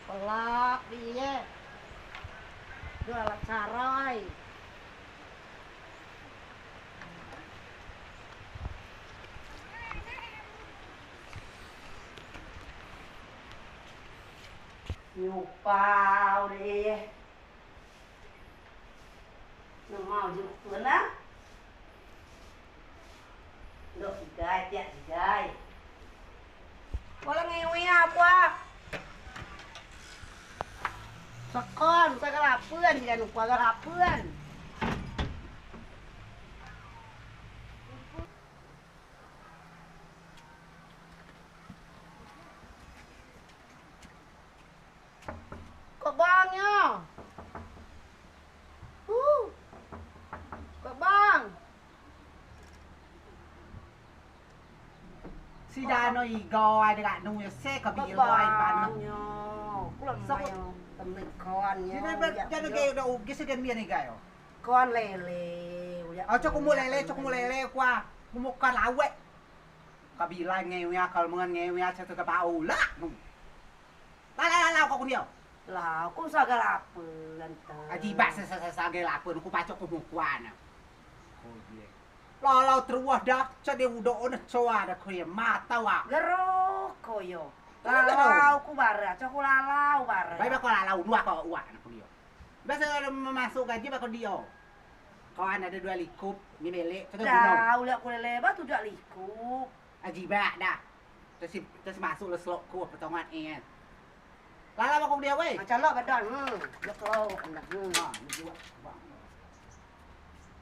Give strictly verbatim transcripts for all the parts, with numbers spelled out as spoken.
Pelak die. Dua lak sarai. Nyupau die. Nengau jemput lah. Lok igai, tiak igai. Walau ngewe apa? Sekon, segala pun, jika nukua segala pun. Kok bang yo. Uh. Kok bang. Si jano igai de lak nu yo se ke bilo ai pan. Yo. Kulo mai yo. Temik kon yo. Jano ge do ugi se gen mien igai yo. Kon lele. Aco kumu lele, aco kumu lele kua. Kumu kan lawek. Kabilan ngewe akal mengan ngewe aco tu ke pau lak nu. Lalau, lalau, kau kunio. Lah, aku sagal apa, ganteng. Aji bak sesa-sesa sagal apa, aku pacok ku mukuan. Lalau teruah dah, cak dia udah ona coa dah kau ya, mata wak. Gero, kau yo. Lalau, aku bara, cak aku lalau bara. Baik, kau lalau, dua kau wak, aku dia. Biasa kalau masuk gaji, bakal dia. Kau ada dua likup, ni belek, cak guna. Dah, ulah aku lele, batu dua likup. Aji bak dah. Terus, terus masuk le selok ku potongan en. Lala bakok dia wei. Macam lok badan. Hmm, dia kelok ndak. Hmm. Ha, dia buat bang.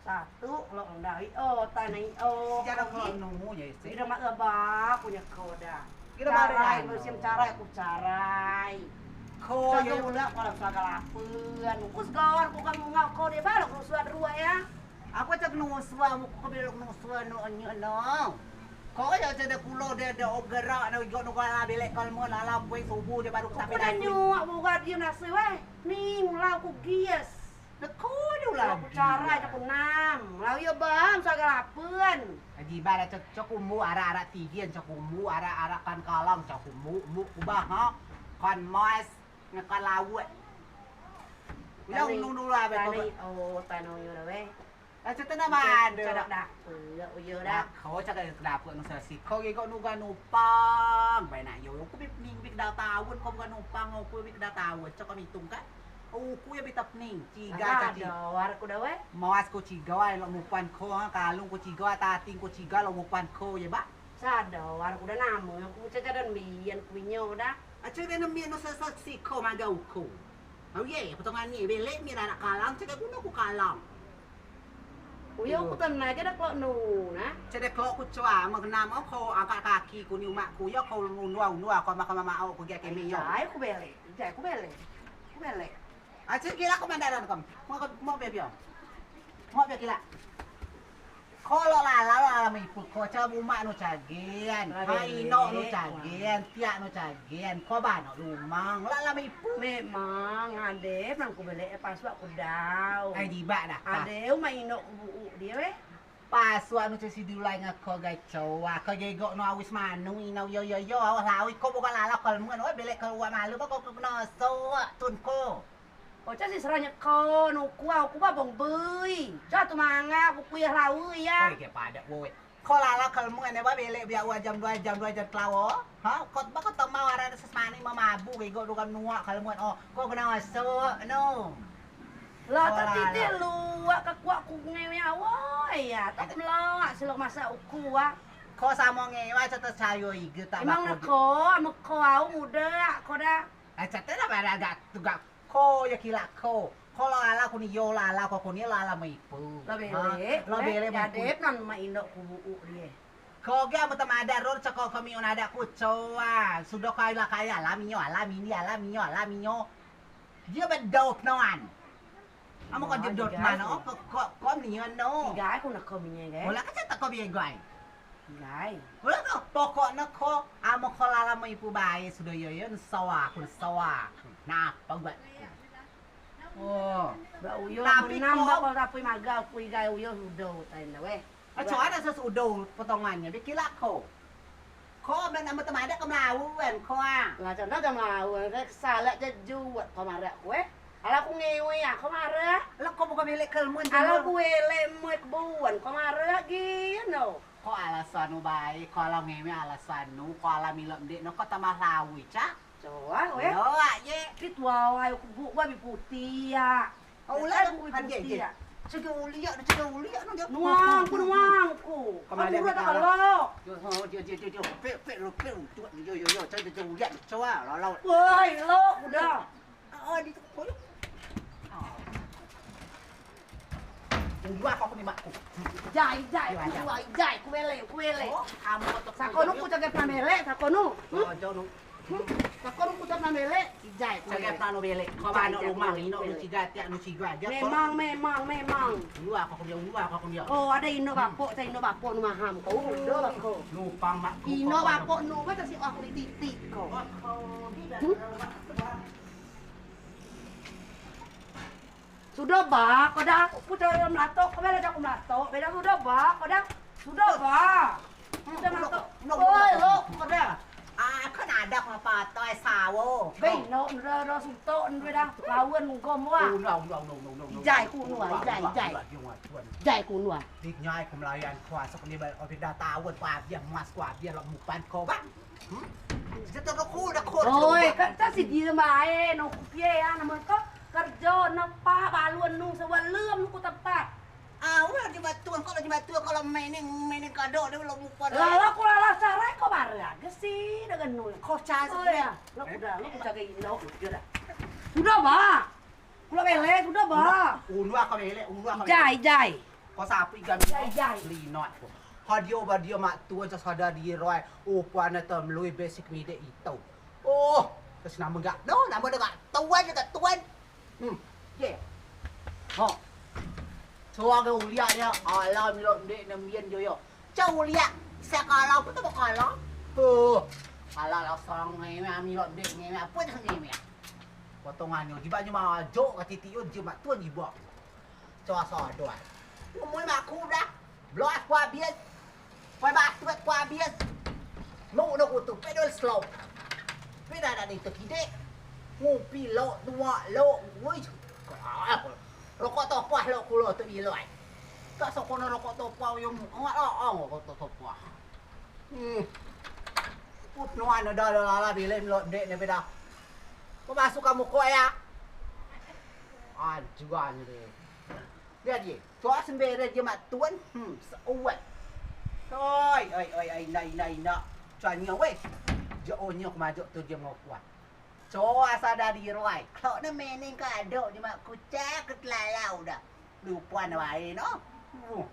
Satu kelok ndak. Oh, tanai oh. Sejarah kelok nemu ya isi. Dia mak abah punya kau dah. Kita baru carai musim carai ku carai. Kau ya ulah kalau sagal apa. Ku segar ku kan ngau kau dia balok ku suat ruai ya. Aku cak nusua, muku ke belok nusua no nyo no. Kau ya cak de kulo de de ob gerak no igo no kala belek kalmo lala pue subuh de baru sampai. Aku dah nyuak buka dia nasi weh. Ni mulau ku gies. De kau de ulah. Aku cara cak ku nam. Lau ya bang sagal apen. Aji bala cak cak kumbu arak-arak tigen cak kumbu arak-arak kan kalang cak kumbu bu kubah ha. Kan mais ngekan laut. Udah undung dulu lah betul. Oh, tanau yo weh. Lah, cete nama ada. Cak dapur, uyo dah. Kau cak dapur nu sesi. Kau gego nu ga nupang. Bae nak yo, aku bi minggu bi kedal taun, kau bukan nupang, aku bi kedal taun. Cak kau mitung kan? Aku ya bi tepning, ciga caci. Ada, war ku dah weh. Mawas ku ciga, lok mupan kau, kalung ku ciga, tating ku ciga, lok mupan kau ya, Bak. Sadar, ku dah nama, ku cak dan mien ku nyo dah. Acak dan mien nu sesi kau magau kau. Au ye, potongan ni belek mi anak kalang, cak guna ku kalang. Uyo ku tenai cak dak kelok nu nah. Cak dak kelok ku cua, mengenam au kau angkat kaki ku ni umak ku, yo kau undua-undua kau makan mama au ku gia kemi yo. Jai ku belek, jai ku belek. Ku belek. Acak kila ku mandaran kam. Mau mau bebio. Mau bebio kila. Ko lok lalau lalau miput ko, cak umak nu cagen, hai inok nu cagen, tiak nu cagen, ko banok lumang, lalau miput. Memang ade, nang ku belek pas wak ku dau. Ai dibak dah. Ade umak inok ku buuk dia weh. Pas wak nu cak si dulai ngen ko gai coa, ko gegok nu awis manu inau yo yo yo, awak lawi ko bukan lalau ko lemen, weh belek ko wak malu, ko kena sok tun ko. Oca si seranya ko nu kua ku babong bui. Ca tu manga ku kuyah lawi ya. Oi ke padak woi. Ko lala kelmu ene ba belek biak wa jam dua jam dua jam telawo. Ha, kot ba ko temau arah ses mani memabu bego dukan nuak kelmu o. Ko kena masuk no. Lah tak titik lu. Kuak ke kuak ku ngewai awai ya. Tak melak silok masak uku ah. Ko samo ngewai cata sayo ige tak. Emang neko, meko au muda ko dah. Eh, cata dah pada agak tugak ko ya kilak ko. Ko lala ku ni yo lala ko ku ni lala maipu. Lo belek, lo belek maipu. Adep nan mak indok ku buuk die. Ko ge amen temadeak ro ceko ko miun adeak ku coa. Sudo ko ila kaya ala minyo, ala mini, ala minyo, ala minyo. Dio bedau penuan. Amen ko jedot mano ko ko ko minyo no. Igai ku neko minyo igai. Olah kecek teko bigai. Igai. Olah ko pokok neko amen ko lala maipu bae sudo yo yo nesoa ku nesoa. Napa buat. Oh. Ba uyo. Tapi menam ko ba ko tapi magal ku igai uyo sudo tain weh. Coa ade sesudo potongannyo bikilak ko. Ko men amen temadeak ko melawen ko ah. Lah canda ke melawen ke kesalak jejuet ko mareak ku eh. Alah ku ngewe ah ko mareak. Lah ko buka belek kelmun. Alah ku belek moi kebun ko mareak gino. Ko alasan nu bae, ko alah ngewe alasan nu, ko alah milok mdek no ko tambah lawi cak. Coa weh. Yo aje. Ki tua wai ku buk wai bi putih ya. Uliak kan je je. Cegek uliak, cegek uliak no. Nuang ku nuang ku. Kemana kita lo. Yo ho dia dia dia dia. Pek pek lo pek untuk yo yo yo. Cegek uliak coa lalau. Woi lo udah. Oh di tu. Undua ko ni mak ku. Jai jai ku jai jai ku belek ku belek. Sako nu ku cegek pernah belek sako nu. Sako nu ku cegek pernah belek. Ijai ku. Cagak tano belek. Ko mano rumah ino nu ciga tiak nu ciga aja. Memang memang memang. Undua ko dia undua ko dia. Oh ade ino bapok, ino bapok nu maham ko. Udo ko. Numpang mak. Ino bapok nu ba tasi aku di titik ko. Sudo ba ko da. Ku cari melatok ko bela jaku melatok beda sudo ba ko da. Sudo ba. Sudo melatok. Oi lo ko da. Ah kan ade ko patai sawo. Bei no nda nda suto nda da lawan gom wa. Undua undua undua undua undua. Ijai ku nua ijai ijai. Ijai ku nua. Dik nyai ku melayan kuasa ku ni ba ko da taun pa dia mas ku dia lo mupan ko ba. Oi, kata si dia bae no ku pie ya nama ko kerjo nepa balun nu sebelum ku tepat. Awal jimat tuan ko jimat tuan kalau mening mening kado dia lo mupa. Lala ku lala sarai ko bare age si dengan nu. Ko cari. Oh ya, lo ku dah lo ku jaga ino dia dah. Sudah ba. Kulo belek sudah ba. Unu ako belek unu ako. Jai jai. Ko sapi gami. Jai jai. Linot ko. Hadio badio mak tuan sasada di roi. Upan tem lui besik mide itu. Oh, terus nama gak no nama de gak tuan de gak tuan. Hmm. Ye. Ho. Soal ke uliak nya ala milok dek nembien joyo. Cau uliak sekala pun tak kala. Huh. Ala la sang ngewe milok dek ngewe apa dah ngewe. Potongan nyo jiba nyo majok ka titik yo jiba tuan jiba. Coa sadar. Umur mak ku dah. Belas ku abis. Poi batut ku abis. Muk no kutu pedol slow. Peda dak ni tekidek. Ngupi lok dua lok. Woi. Rokok topah lok kulo tu iloi. Tak sokono rokok topah yo muk. Ngak lok rokok topah. Hmm. Put nuan dah lala bilai lok dek ni peda. Ko masuk kamu ko ya. Ajuan ni. Lihat ye. Coa sembere je mak tuan. Hmm, seuat. Oi, oi, oi, oi, inda, inda, inda. Coa nyo weh. Jo nyo kemajok tu je mau kuat. Coa sada di roi. Kalo ne mening kado je mak kucak ketelalau dah. Lupan wae no. Uh.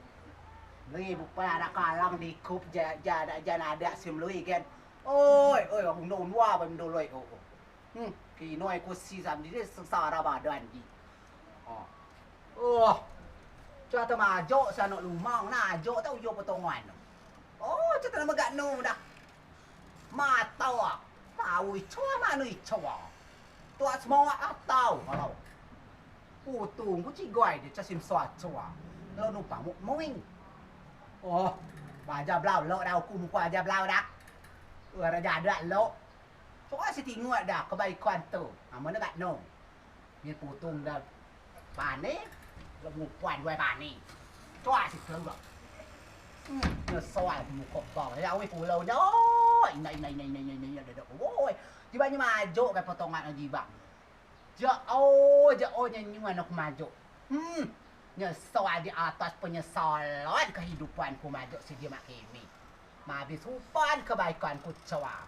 Beli bukan ada kalang di kup ja ja ada jan ada sim lui kan. Oi, oi, undo undua bendoloi. Oh, oh. Hmm, kinoi ku si sam di sengsara badan di. Oh. Oh. Coa temajok si anok lumang, najok tau yo potongan. Oh, coa tena megak nu dah. Matau. Tau icoa manu icoa. Tuak semoak atau kalau. Utung ku cigai di casim soa coa. Lo numpang muk muing. Oh. Baja blau lo dah uku muku aja blau dah. Raja adat lo. Coa si tinguak dah kebaikan tu. Amen dak no. Ni putung dah. Pane. Lo mukuan duai pane. Coa si tinguak. Hmm, nyesal muko bang. Ya weh pulau dah. Ina ina ina ina ina ina dah. Woi. Jiba nyo majok kai potongan jiba. Jao jao nyo nyuan aku majok. Hmm. Nyesal di atas penyesalan kehidupan ku majok si Jimat keme. Mabis upan kebaikan ku coa.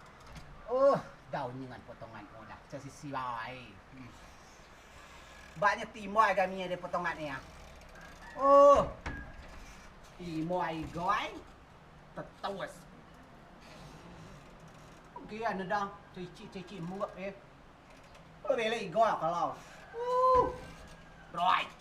Uh, dau nien ngen potongan ulah. Coa sisi bae. Hmm. Bak nye timoi gai mie de potongan e. Uh. Timoi gai. Tetus. Oke, ane da. Cicik-cicik muat e. Kalau belek igo kalau. Uh. Right.